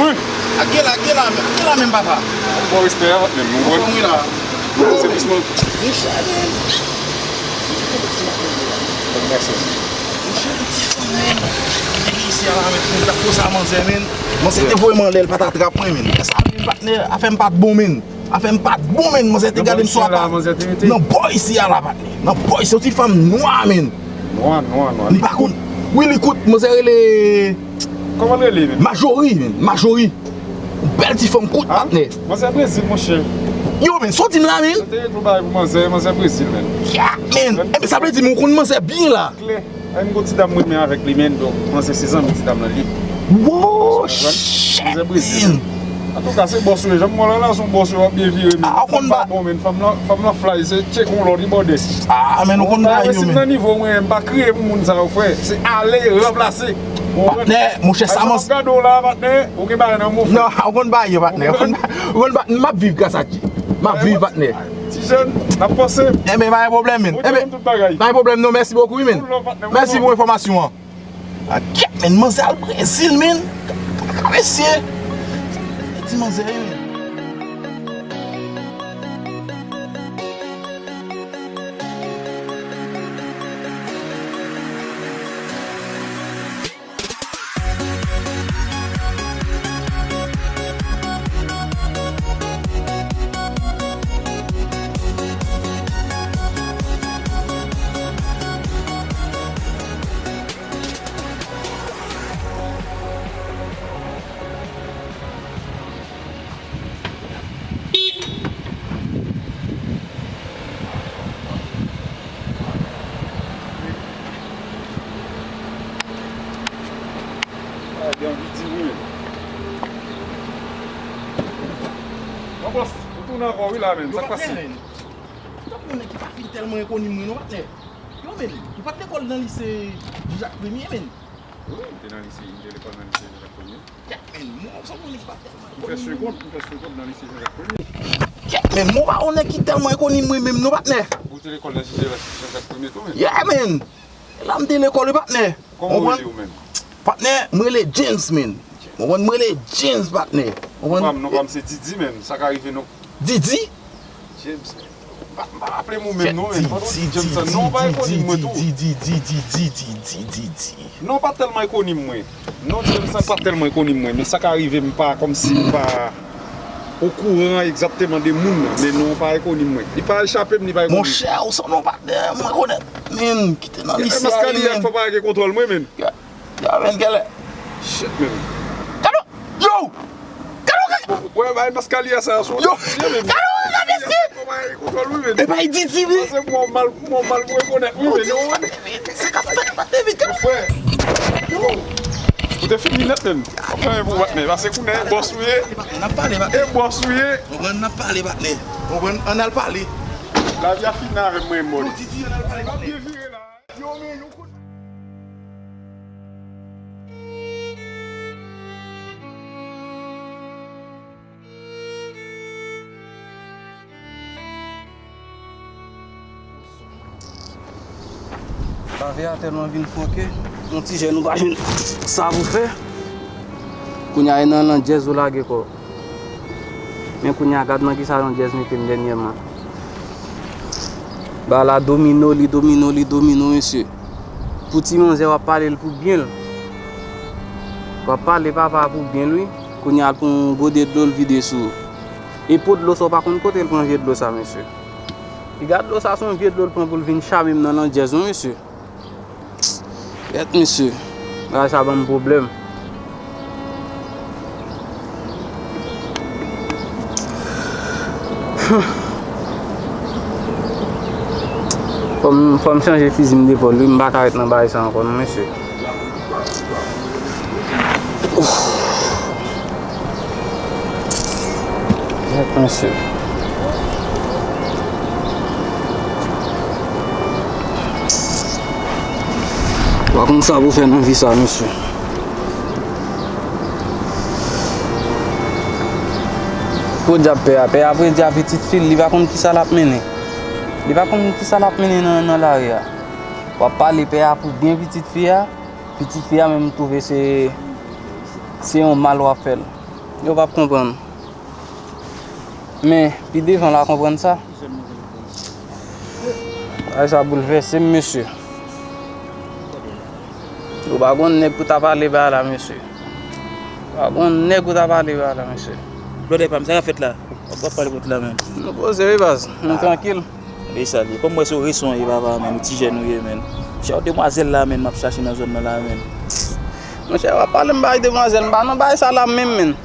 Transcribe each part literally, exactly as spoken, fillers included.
Wi. Ak gen la, gen la, men, gen la menm, papa. Bon respè a, men nou wè. Anfòm wi la. Sèvisman. Monchè, men. Monchè, yon ti fanm, men. Nèg isi a la, men, pou m ta koz a manzè, men. Manzè te voye m anlè, l pa t atrap mwen, men. Sa, men, patnè, afè m pa t bon, men. Afè m pa t bon, men. Manzè te gade m sou ata. Nan bò isi a la, patnè. Nan bò isi, yon ti fanm nwa, men. Nwa, nwa, nwa. Li pa konn. Wi, li kout. Manzè rele Kòman l rele, men? Majori, men. Majori. Yon bèl ti fanm kout, patnè. Manzè Brezil, monchè. Yo, men, sa w di m la, men? Sa te ret pou bagay pou manzè, manzè Brezil, men. Ya, men. Enben, sa vle di, men, ou konn manzè byen la. Klè. Ay, m gon ti dam mwen renmen avèk li, men, donk, manzè se zanmi ti dam nan li. Wow, shit, men. Antouka, se bòs ou ye. Jan m wè w la, la, se yon bòs ou ye, w ap byen vire, men. Ah, ou konn ba- Fanm pa bon, men. Fanm lan, fanm lan fly, se tcheke yon lòt, li bòdè. Ah, men, ou konn ba yo, men. Mwen si m nan nivo mwen, m pa kriye pou moun sa yo, frè. Se ale, ranplase. Patnè, monchè, sa manzè. Gade w la, patnè, ou gen bagay nan mou. Non, ou konn ba yo, patnè. Ou konn ba, ou konn ba, m ap viv gras a Dye. M ap viv, patnè. Ti jèn, n ap panse. Enben, pa gen pwoblèm, men. Enben, pa gen pwoblèm, non, mèsi bokou, wi, men. Mèsi pou enfòmasyon an. A kèt, men, manzè al Brezil, men. Kaka mesye. Ti manzè, wi, men. Ah, gen anvi di wi, men. Bon, bòs, ou tounen ankò wi la, men. Sa k pase? Yo, patnè, men. Tankou yon nèg ki pa fin tèlman enkonn mwen, non, patnè. Yo, men, ou pa t lekòl nan lise Jean Jacques Premier, men? Wi, m te nan lise, m te lekòl nan lise Jean Jacques Premier. Kèt, men, mwen, se yon nèg ki pa tèlman enkonn mwen. M fè segond, m fè segond nan lise Jean Jacques Premier. Kèt, men, mwen pa yon nèg ki tèlman enkonn mwen menm, non, patnè. Ou te lekòl nan lise Jean Jacques Premier tou, men? Yeah, men. E la m te lekòl, wi, patnè. Kòman w rele w menm? Patnè, m rele James, men. Ou konprann, m rele James, patnè. Ou konprann? Non pa m, non pa m se Didi, men. Sa ka rive, non. Didi? James, men. M pa, m pa raple m ou menm, non, men. Pandan w di James sa, non, w pa rekonèt mwen tou. Didi, Didi, Didi, Didi, Didi. Non, pa tèlman rekonèt mwen. Non, James sa pa tèlman rekonèt mwen, men sa ka rive m pa, kòmsi m pa okouran egzakteman de moun nan, men non, pa rekonèt mwen. Li pa echape m, li pa rekonèt. Monchè, ou se yon patnè, m rekonèt. Men, kite nan lise a, men. Maskali a, fò pa gen kontwòl mwen, men. Ya, ya, men, gèlè. Shit, men. Gade, yo! Gade, gade. Wè, bay maskali a sa, sou. Yo! Gade, gade, si. Fò pa gen kontwòl, wi, men. E bay Didi, wi. Paske mwen mal, mwen mal pou rekonèt, wi, men. Se ka fè, pa te vit, gade. Frè. Yo! Ou te fini nèt, men. Ou fè pou patnè. Paske kounye a, e bòs ou ye. N ap pale, patnè. E bòs ou ye. Ou konprann, n ap pale, patnè. Ou konprann, ann al pale. Lavi a fini avè mwen, mòd. Yo, Didi, ann al pale, patnè. Yo, men, nou kout. Lavi a tèlman vin fòkè, yon ti jèn ou pa jwenn sa pou fè. Kounye a, e nan landjèz ou lage kò w. Men kounye a, gad nan kisa landjèz mete m dènyèman. Bagay la domino, li domino, li domino, mesye. Pou ti manzè, w ap pale l pou byen l. W ap pale papa a pou byen l, wi. Kounye a, l pran yon gode dlo, l vide sou ou. E po dlo sa, w pa konn kote l pran vye dlo sa, mesye. Piga dlo sa, se yon vye dlo l pran pou l vin chame m nan landjèz, wi, mesye. Kèt, mesye. Bagay sa ban m pwoblèm. Fò m, fò m chanje fizi m depòl, wi. M pa ka ret nan bagay sa ankò, non, mesye. Jèt, mesye. Ou pa konn sa pou fè nan vi sa, mesye. Podyab pè a, pè a predi a pitit fi l, li pa konn kisa l ap mennen. Li pa konn kisa l ap mennen nan, nan lari a. W ap pale pè a pou byen pitit fi a, pitit fi a menm twouve se, se yon mal w ap fè l. Yo p ap konprann. Men, pi devan l a konprann sa. Bagay sa boulvèse m, mesye. Ou pa gon nèg pou ta pale ba la, mesye. Ou pa gon nèg pou ta pale ba la, mesye. Blòdè pa m, sa k ap fèt la? W ap pale kot la menm? Nou poze wi baz, nou trankil. E sa l ye. Kòm m wè se w reson w ye papa, menm, ou ti jèn ou ye, menm. Chè, demwazèl la, menm, m ap chache nan zòn nan la, menm. Monchè, w ap pale m bay demwazèl, m pa nan bay sa la menm, menm.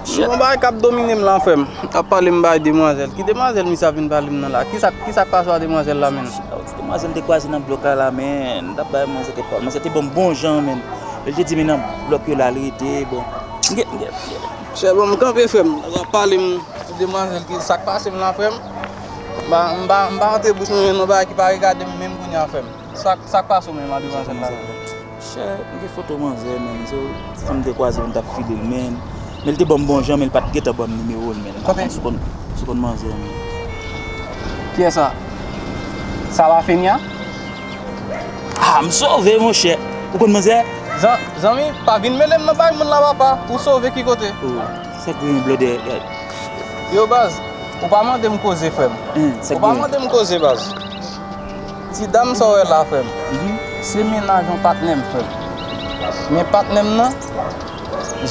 Gon bagay k ap domine m la, frè m. W ap pale m bay demwazèl. Ki demwazèl misye ap vin pale m nan la? Kisa, kisa k pase a demwazèl la, menm? Chè, ou di demwazèl te kwaze nan blòk la, la, menm. M t ap bay manzè kèk pawòl. Manzè te ban m bon jan, menm. Lè l te di, men nan blòk yo la, l rete, bon. M gen, m gen, m gen. Chè, bon, m kanpe, frè m. W ap pale m. Demwazèl, ki sa k pase m la, frè m? M pa, m pa, m pa antre bouch mwen nan bagay ki pa regade m menm kounye a, frè m. Sa, sa k pase w menm a demwazèl la? Chè, m gen foto manzè, menm. Se fanm te kwaze m t ap file l, menm. Men l te ban m bon jan, men l pa t gentan ban m nimewo l, menm. M pa konn si w konn, si w konn manzè, menm. Kiyès sa? Sa pa Fenia? Ah, m sove, monchè. Ou konn manzè? Zan-, zanmi, pa vin mele m nan bagay moun la, papa. Ou sove ki kote? Oh. Sa k gen blòdè? Yo, baz, ou pa mande m koze, frè m. Ou pa mande m koze, baz. Ti dam sa w wè la, frè m, se mennaj yon patnè m, frè m. Men patnè m nan,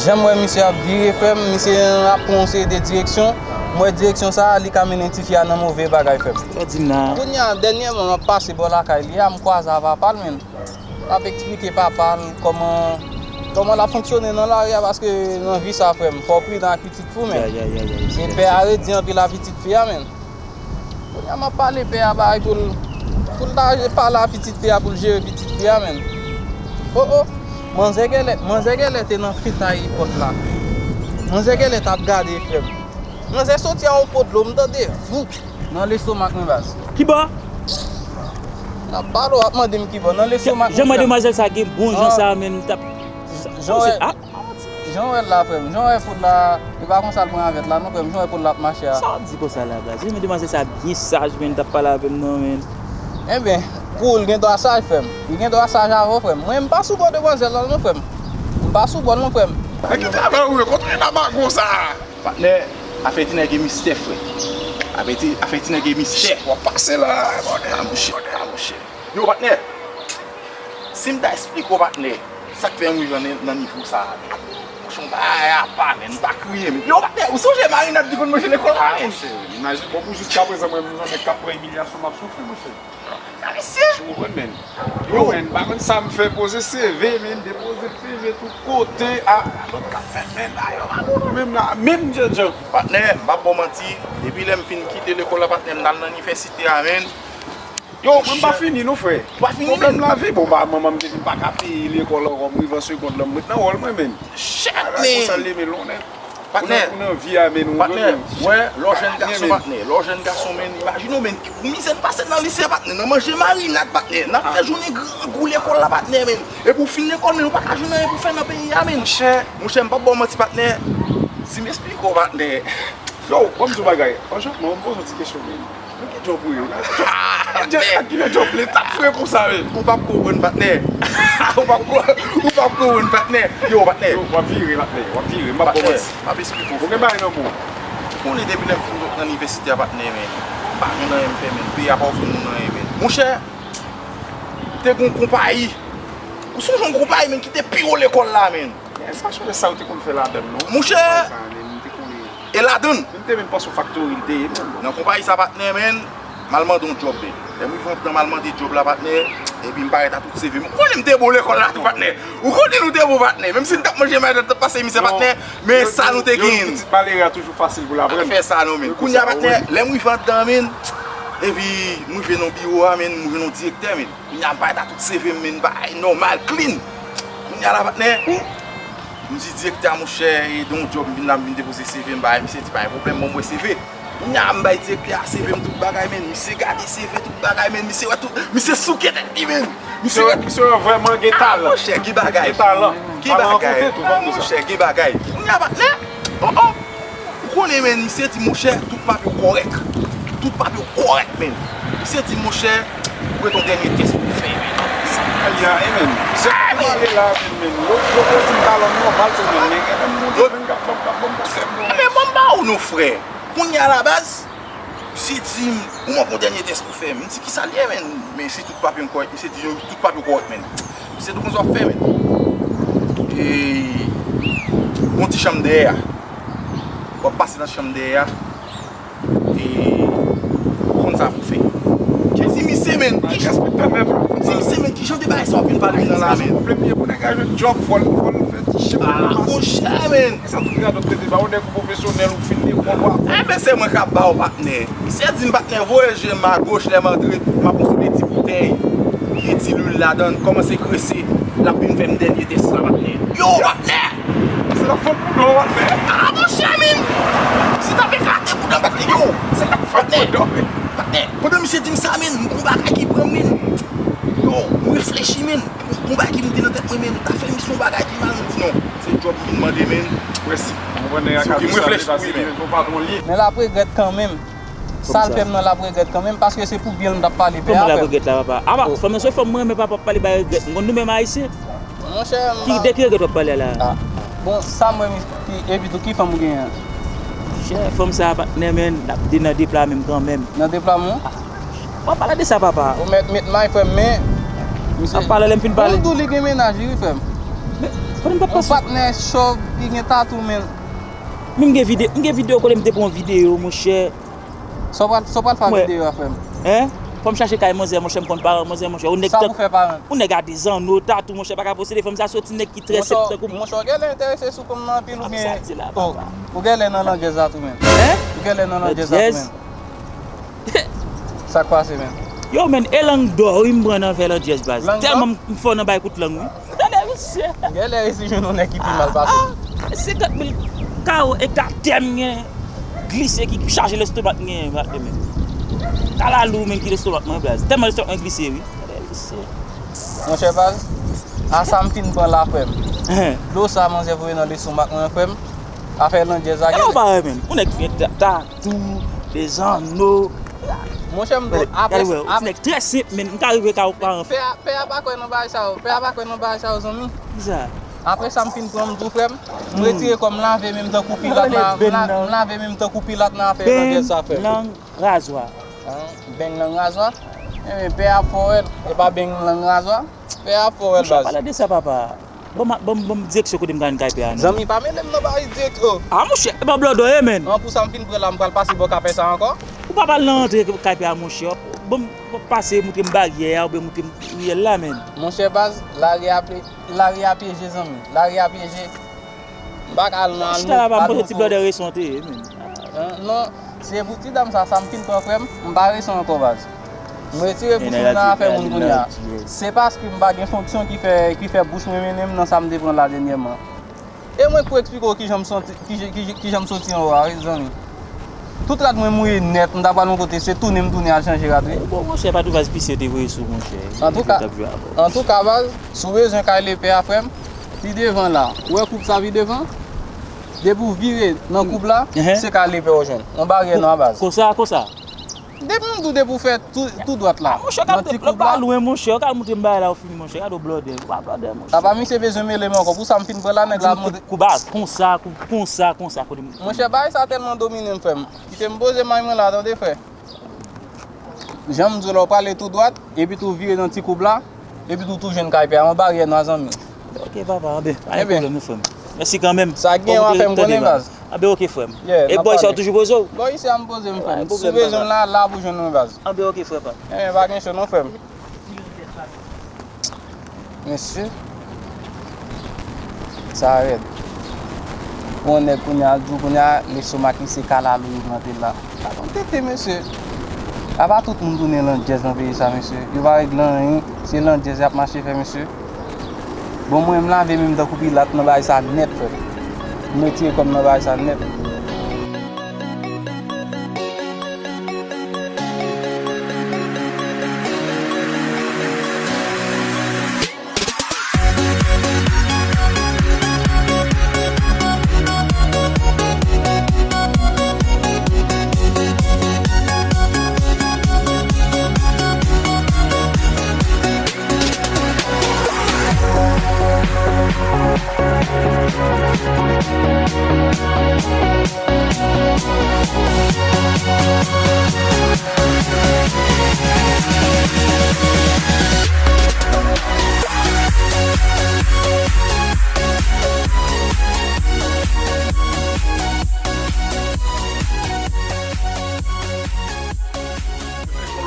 jan m wè misye ap vire, frè m, misye ap pran yon seri de direksyon. M wè direksyon sa a, li ka mennen tifi a nan move bagay, frè m. Sa w di m la? Kounye a, dènyèman, m ap pase bò lakay li a, m kwaze avè papa l, menm. L ap eksplike papa l kòman, kòman l ap fonksyone nan lari a, paske nan vi sa, frè m, fò w pridan ak pitit fi w, menm. E pè a redi anpil a pitit fi a, menm. Kounye a m ap pale pè a bagay pou l, pou l ta pale a pitit fi a, pou l jere pitit fi a, menm. O, o! Manzè genlè, manzè genlè te nan fetay pòt la. Manzè genlè t ap gade, frè m. Manzè soti a yon po dlo, m tande voup nan lestomak mwen, baz. Kibò? N ap pale, w ap mande m kibò. Nan lestomak mwen, frè m. Jan m wè demwazèl sa gen bon jan sa, menm, m t ap. Jan w wè, jan w wè l la, frè m. Jan w wè fout la, e pa konsa l pran avè l la, non, frè m. Jan w wè fout la ap mache a. Sa w ap di konsa la, baz? Jan m wè demwazèl sa byen saj, menm, l t ap pale avè m, non, menm. Enben, pou ou, l gen dwa saj, frè m. Li gen dwa saj avè w, frè m. Mwen, m pa sou bò demwazèl la, non, frè m. M pa sou bò l, non, frè m. Nan ki travay ou ye? Kote laba gon sa a? Patnè, afè ti nèg e mistè, frè. Afè ti, afè ti nèg e mistè. W ap pase la, bòdè. A, monchè, a, monchè. Yo, patnè, si m ta esplike w, patnè, sa k fè m rive nan, nan nivo sa a, menm. Monchè, yon bagay apa, menm, m ta kriye, menm. Yo, patnè, ou sonje marinad li konn manje lekòl la, menm? Monchè, imajine, bon, pou jiskaprezan, mwen, menm jan nèg k ap pran imilyasyon, m ap soufri, monchè. Mesye! Ou konprann, menm? Yo, menm, m pa konn sa m fè, poze seve, menm, depoze seve tout kote. A, lòt k ap fè, menm, a, yo, pa bon, menm la, menm, djan, djan. Patnè, m p ap ba w manti, depi lè m fin kite lekòl la, patnè, m t al nan inivèsite a, menm. Yo, mwen, m pa fini, non, frè. Ou pa fini, menm? Pwoblèm lavi, bon, ba, manman m te di m pa ka peye lekòl ankò, m rive an segond lan, m ret nan wòl mwen, menm. Shit, menm! Konsa l ye, menm, lonè. Patnè. Ou nan, ou nan vi a, menm, ou patnè, wè, lè w jèn gason, patnè, lè w jèn gason, menm, imajine w, menm, ki pou mizè n pase nan lise, patnè, nan manje marinad, patnè, n ap fè jounen grangou lekòl la, patnè, menm. Epi w fin lekòl, menm, ou pa ka jwenn anyen pou fè nan peyi a, menm. Monchè. Monchè, m p ap ba w manti, patnè. Si m esplike w, patnè. Yo, ban m di w bagay. Franchman, m poze w ti kesyon, menm. Nan ki djòb ou ye? Nan ki djòb, nan kilè djòb Leta t fre konsa, menm? Ou p ap konprann, patnè. Ou p ap ko-, ou p ap konprann, patnè. Yo, patnè. Yo, w ap vire, patnè. W ap vire. M p ap ba w manti. M ap esplike w. Ou gen bagay nan men w. Ou konnen depi lè m fin sot nan inivèsite a, patnè, men m pa jwenn anyen m fè, men peyi a pa ofri moun anyen, men. Monchè, te gen yon konpayi. Ou sonje yon konpayi, men, ki te pi wo lekòl la, men? Men sa chonje sa yo te konn fè ladan l, non. Monchè! Sa, men, m te konnen. E ladan l. Men m te menm panse yon faktori l te ye, menm. Nan konpayi sa, patnè, men, m al mande yon djòb, men. Lè m rive anndan, m al mande djòb la, patnè, epi m parèt a tout seve m. Ou konnen m te bon lekòl la tou, patnè. Ou konnen nou te bon, patnè. Menm si n t ap manje marinad, t ap pase mizè, patnè, men sa nou te genyen. Yo di pitit malere a toujou fasil pou l aprann. Fè sa, non, men. Kounye a, patnè, lè m rive anndan, men, epi m rive nan biwo a, men, m jwenn yon direktè, men. Kounye a, m parèt a tout seve m, men, bagay nòmal, clean. Kounye a la, patnè, m di direktè a, monchè, e don djòb, m vin la, m vin depoze seve m, bagay, misye di, pa gen pwoblèm, ban m wè seve. Kounye a, m bay direktè a seve m, tout bagay, men, misye gade seve, tout bagay, men, misye wè tout, misye souke tèt li, men. Misye wè, misye wè vrèman gen talan. Monchè, gen bagay. Gen talan. Gen bagay. Monchè, gen bagay. Kounye a, patnè, oh, oh. Ou konnen, men, misye di, monchè, tout papye w kòrèk. Tout papye w kòrèk, men. Misye di, monchè, ou gen yon dènye tès pou w fè, men. Sa pral la, e, men. Se pou pale la, men, men. Yo, yo, yo di m talan m nòmal tou, men, men gen menm moun ki vin k ap ban m Bon, bon, frè m, non. Ebyen, bon, m ba ou non, frè. Kounye a la, baz, misye di m, ou manke yon dènye tès pou fè. M di, "Kisa l ye, menn?" Men si tout papye m kòrèk, misye di, "Yo, tout papye w kòrèk, menn." Misye di, "Konsa w ap fè, menn. E, gon ti chanm dèyè a. W ap pase nan chanm dèyè a." E, ou konn sa pou fè. M di misye, men, ki jan, m di misye, men, ki jan de bagay sa w ap vin pale m nan la, men? Pou nèg la jwenn djòb, fò l, fò l fè ti chèk. Ah, monchè, men. Sa tout radòt tete ba ou nèg ou pwofesyonèl ou fin lekòl w ap. Enben, se mwen k ap ba w, patnè. Misye di m, patnè, voye je m agoch, lè m antre, m ap konsome ti boutèy. Gen ti lwil ladan l, kòmanse grese, l ap vin fè m dènye tès la, patnè. Yo, patnè! Se t ap fon bouda w al fè. Ah, monchè, men! Si t ap eklate bouda m, patnè, yo! Se t ap fon bouda w, men. Patnè, pandan misye di m sa, men, m gon bagay ki pran m, men. Yo, m reflechi, men. M gon bagay ki moute nan tèt mwen, men. M ta fè misye yon bagay ki mal, m di non. Se djòb m vin mande, men. Prensip. M konprann nèg la ka di sa, li pase, men, fò patwon li. Men l ap regrèt kanmenm. Sa l fè m nan, l ap regrèt kanmenm, paske se pou byen l m t ap pale pè a, frè m. Kòman l ap regrèt la, papa? Apa, fò m se fanm mwen, men papa ap pale bay regrèt. M konn nou menm ayisyen. Monchè, m pa. Ki, de ki regrèt w ap pale la? Ah. Bon, sa m wè, ki, epi tou, ki fanm ou genyen an? Chè, fanm sa a, patnè, men, n ap de nan de pla menm kanmenm. Nan de pla menm? Ah. W ap pale de sa, papa. Ou mèt met may, frè m, men, misye. Ap pale lè m fin pale. Bon, m di w li gen mennaj li, wi, frè m. Men, konnen m pa t panse. Yon patnè chòv ki gen tatou, men. Men m gen vide-, m gen videyo kote m te pran videyo, monchè. Sa w pral, sa w pral fè ak videyo a, frè m? Hein? Fò m chache kay manzè, monchè, m konn paran manzè, monchè. Ou nèg. Sa pou fè paran? Ou nèg a de zanno, tatou, monchè, pa ka posede fanm sa, se yon ti nèg ki trè senp tankou m. Monchè, w genlè enterese sou fanm nan anpil oubyen? Sa di la, papa. Ou genlè nan landjèz la tou menm. Hein? Ou genlè nan landjèz la tou menm. Sa k pase menm? Yo, men, e lang dò, wi, m pran nan fè landjèz, baz. Lang dò? Tèlman m fò nan bay kout lang, wi. Tande, mesye. Genlè resi jwenn yon nèg ki pi mal pase. Ah, ah, senkant mil kawo ekta tè m gen, glise ki chaje lestomak m gen, men. Kalalou menm ki lestomak mwen, baz. Tèlman lestomak mwen glise, wi. Tande, mesye. Monchè baz, a sa m fin pran la, frè m. Dlo sa manzè voye nan lestomak mwen, frè m. Afè landjèz la. E ou pa wè, men. Ou nèg fè ta-, tatou, de zanno. Monchè, m di w, apre, gade, wè, ou ti nèg trè senp, men, m ka rive ka ou paran. Pè a, pè a pa kwè nan bagay sa yo. Pè a pa kwè nan bagay sa yo, zanmi. Kisa? Apre sa, m fin pran m tou, frè m. M retire kò m lave men m tankou pilat nan, m la-, m lave men m tankou pilat nan afè landjèz sa, frè m. Beng lang razwa. Ah, beng lang razwa? Enben, pè a fò wè l. E pa beng lang razwa? Pè a fò wè l, baz. Monchè, pale de sa, papa. Ban m, ban m, ban m direksyon kote m ka jwenn kay pè a, non. Zanmi, pa mele m nan bagay direksyon. Ah, monchè, e pa blòdò ye, men. An, pou sa m fin pran la, m pral pase bò kapè sa ankò. Ou pa pral nan antre kay pè a, monchè. Ban m, ban m pase, montre m baryè a, oubyen montre m riyèl la, men. Monchè baz, lari a ple-, lari a pyeje, zanmi. Lari a pyeje. M pa ka al nan. Chita la, pa montre ti blòdè reson te ye, men. Ah, non, se pou ti dam sa, sa m fin pran, frè m, m pa reson ankò, baz. M retire bouch mwen nan afè moun kounye a. Se paske m pa gen fonksyon ki fè, ki fè bouch mwen mennen m nan sa m te pran la dènyèman. E mwen k pou eksplike w kijan m soti, ki, ki, kijan m soti anwo a, wi, zanmi. Tout rad mwen mouye nèt, m ta pral yon kote, se tounen m tounen al chanje rad, wi. Bon, monchè, pa tou baz, pise te voye sou, monchè. Antouka, antouka, baz, si w bezwen kay lepè a, frè m, pi devan la. Ou wè koup sa pi devan? Depi w vire nan koup la, se kay lepè w jwenn. Yon baryè nwa, baz. Konsa, konsa? Depi m di w depi w fè tou, tou dwat la, nan ti koup la. Monchè, ou ka montre m bagay la, ou fini, monchè. Gade w blòdè. Ou pa blòdè, monchè. Apa misye bezwen mele m ankò. Pou sa m fin pran la, nèg la montre. Kou baz, konsa, kou, konsa, konsa, kote m. Monchè, bagay sa tèlman domine m, frè m. Kite m poze may mwen la, tande, frè. Jan m di w la, w prale tou dwat, epi tou vire nan ti koup la, epi tou, tou jwenn kay pè a. Yon baryè nwa, zanmi. Ok, papa, anben, pa gen pwoblèm, non, frè m. Mèsi kanmenm. Sa gen, w a fè m konnen, baz. Anben, ok, frè m. E bò isi a w toujou poze w? Bò isi a m poze m, frè m. Si w bezwen m la, la pou jwenn mwen, baz. Anben, ok, frè pa. Enben, pa gen cho non, frè m. Mesye, sa rèd. Pou yon nèg kounye a, al di w kounye a, lestomak li se kalalou yo plante l la. Sa bon tete, mesye. Apa tout moun tounen landjèz nan peyi sa, mesye. Yo pa regle anyen, se landjèz y ap mache fè, mesye. Bon, mwen, m lave men m tankou pilat nan bagay sa nèt, frè. M retire kò m nan bagay sa nèt.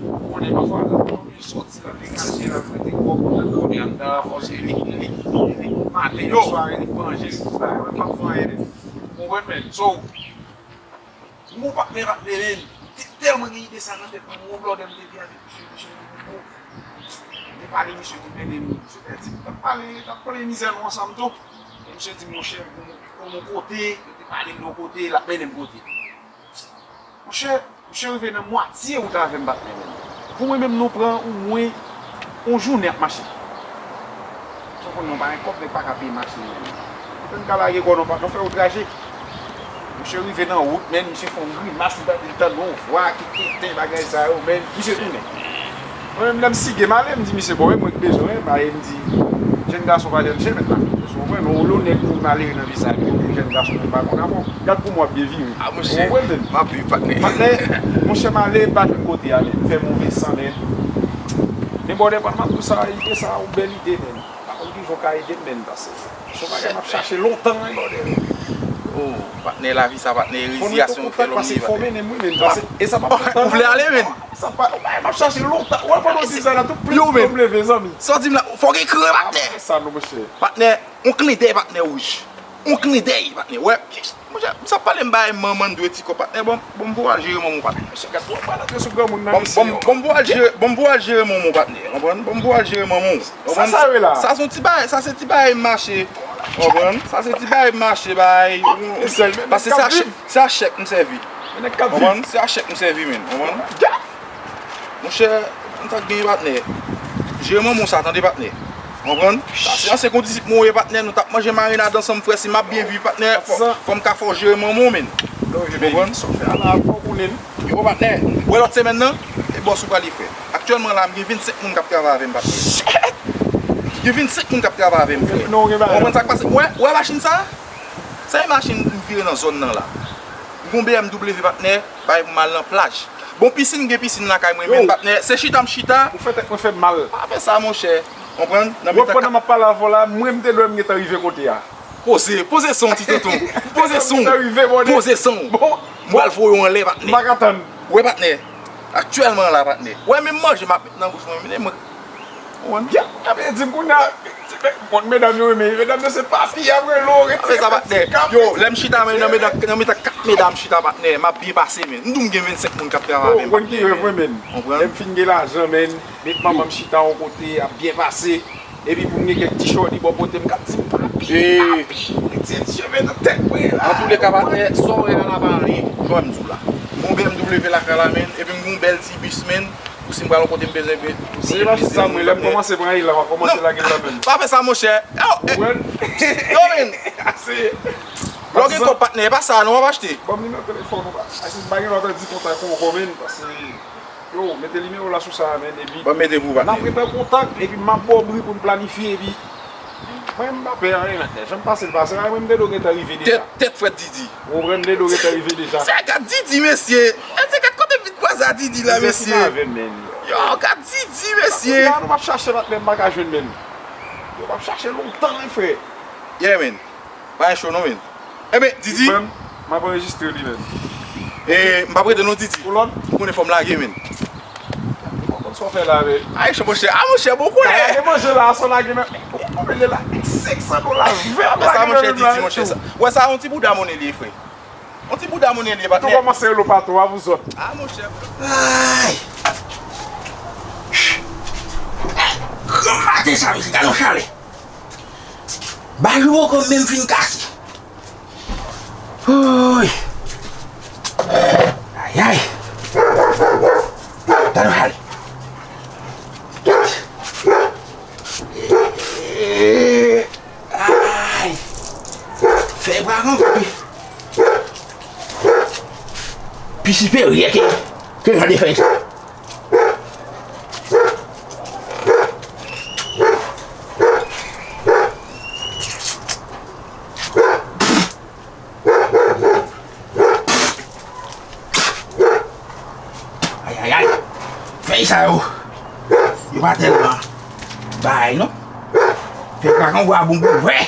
Ou konnen pafwa, lè yon moun soti la, degaje la, mete kò konn nan kote anndan, fòse li, li, li, li, maten, yo, swa, li manje, li bay, mwen pa fè anyen, ou konprann, men, so, Mon patnè, patnè, men, te tèlman gen ide sa nan tèt mwen, yon blòdè m te di avèk misye, misye di, bon, te pale misye ki mennen m, misye te di, t ap pale, t ap pale mizè nou ansanm tou. E misye di, monchè, pou m, pou m yon kote, yo te pale m de yon kote, l ap mennen m kote. Monchè, misye rive nan mwatye wout avè m, patnè, men. Pou mwen menm, nou pran omwen yon jounen ap mache. Sa w konn non, pa gen kòb, nèg pa ka peye mache, men. Ann ka lage kò non, pa, nou fè yo traje. Misye rive nan wout, men, misye fè yon grimas, ou tande, tande yon vwa ki tenten, bagay sa yo, men, misye tounen. Mwen menm, lè m sige m ale, m di misye, bon, e mwen ki bezwen, m ale, m di, jèn gason pa jèn chen, men, pa, ou konprann, ou lonèt, ou malere nan vi sa, epi ou jèn gason, ou pa konn avè w. Gad kòman w ap devire. Ah, monchè, m ap viv, patnè. Patnè, monchè, m ale, m pa jwenn kote ale, m fè move san, men. Men, bòdè, pa m ap di w sa, ide sa, yon bèl ide, men. Pa konn kijan w ka ede m, men, pase. Se yon bagay m ap chache lontan, wi, bòdè. Oh, patnè, lavi sa, patnè, rezilyasyon fè lòm li, patnè. Fò mennen m, wi, men, pase. E sa pa pran tan, non. Ou vle ale, men? Sa pa, yon bagay m ap chache lontan. Ou wè, pandan w di sa la, tout plis yo m leve, zanmi. Sa w di m la, fò gen kran, patnè. Sa, non, monchè. Patnè, yon klendèy, patnè, wouj. Yon klendèy, patnè. Wè, monchè, sa pale m bay manman dwe ti kòb, patnè. Bon, bon, m pou al jere manman, patnè. Mesye, gad, w ap pale antre sou granmoun nan, mesye, bon, bon, pou al jere, bon, pou al jere manman, patnè. Konprann? Bon, pou al jere manman. Sa, sa ye la? Sa se yon ti bagay, sa se ti bagay mache. Konprann? Sa se ti bagay mache, bay. Pase se a chèk, se a chèk m sèvi. Konprann? Se a chèk m sèvi, men. Konprann? Monchè, konn sa k genyen, patnè. Jere manman w sa, tande, patnè. Konprann? Sa se ansyen kondisip mwen ye, patnè. Nou t ap manje marinad ansanm, frè. Si m ap byen viv, patnè, fò, fò m ka fè w jere manman w, men. Konprann? Yo, patnè, wè lòt semèn nan, e bòs ou prale fè. Aktyèlman la, m gen vennsenk moun k ap travay avè m, patnè. Gen vennsenk moun k ap travay avè m, frè. Konprann sa k pase? Wè, wè machin sa? Sa e machin m vire nan zòn nan la. M gon B M W, patnè, bay pou m al nan plaj. Bon, pisin, gen pisin lakay mwen, men, patnè, se chita m chita. Ou fè tèt mwen fè m mal. Pa fè sa, monchè. Konprann? Nan mitan pandan m ap pale avè w la, mwen, m te dwe m gentan rive kote a. Poze, poze san w, ti tonton. Poze san w. Poze san w. Bon, m pral voye w anlè, patnè. M pa ka tann. Wè, patnè. Aktyèlman la, patnè. Wè, menm manje m ap met nan bouch mwen, men mwen. Konprann? Ya, ap di m kounye a, bon, medam yo renmen, medam yo se papi, ap rele w, retire sa, patnè. Yo, lè m chita, men nan mitan, nan mitan kat medam chita, patnè, m ap byen pase, men. M di w m gen vennsenk moun k ap travay avè m, patnè. Konprann? Lè m fin gen lajan, men, met manman m chita yon kote, ap byen pase. Epi pou m gen kèk ti chòdi bò kote m k ap di m, papi, papi, retire cheve nan tèt mwen la. Antouleka, patnè, sa w wè a la pa anyen, jwè m di w la. M gon B M W lakay la, men, epi m gon bèl ti bis, men, pou si m pral yon kote m bezwen, se machin sa m wè, lè m kòmanse pran l la, m ap kòmanse lage l la, men. Pa fè sa, monchè. Yo, men. Lè w gen kòb, patnè, e pa sa, non, w ap achte. Ban m nimewo telefòn ou, pa. Ayisyen pa gen dwa pèdi kontak ou ankò, men, paske Yo, mete nimewo w la sou sa a, men, epi n ap ret an kontak, epi m ap ba w bri pou n planifye, epi mwen, m pa pè anyen, men, jan m pase l pase la, mwen, m te dwe gentan rive deja. Tèt, tèt frèt Didi. Ou konprann, m te dwe gentan rive deja. Se gad Didi, mesye. E se gad kote m vin kwaze a Didi la, mesye. Yo, gad Didi, mesye. Kounye a nou m ap chache l, men m pa ka jwenn, men. Yo, m ap chache lontan, wi, frè. Yeah, men. Pa gen cho non, men. Ebyen, Didi, M ap anrejistre li menm. E, m p ap rete non, Titi. Ou lòd? Ou konnen fò m lage, men. Ou konn sa w fè la, men. Ay, monchè, a, monchè, bon, ou konnen. Lage manje la, sa w lage nan. Ou konnen la, senk san dola vè ap lage nan men m la, monchè, Titi, monchè, sa. Wè, sa yon ti bouda monnen li ye, frè. Yon ti bouda monnen li ye, patnè. Tou kòmanse rele w patwon a, vouzòt. A, monchè. Ay! Granm maten sa, mesye, gade yon chalè. Bajou poko menm fin kase. Woy! Ay, ay! Gade yon chalè. Ay! Fèy pa konpli. Pi siperyè ke, ke jan de fèy sa. Ay, ay, ay. Fèy sa yo, yo pa tèlman bay, non. Fèy pa konn gwa bon pou vre.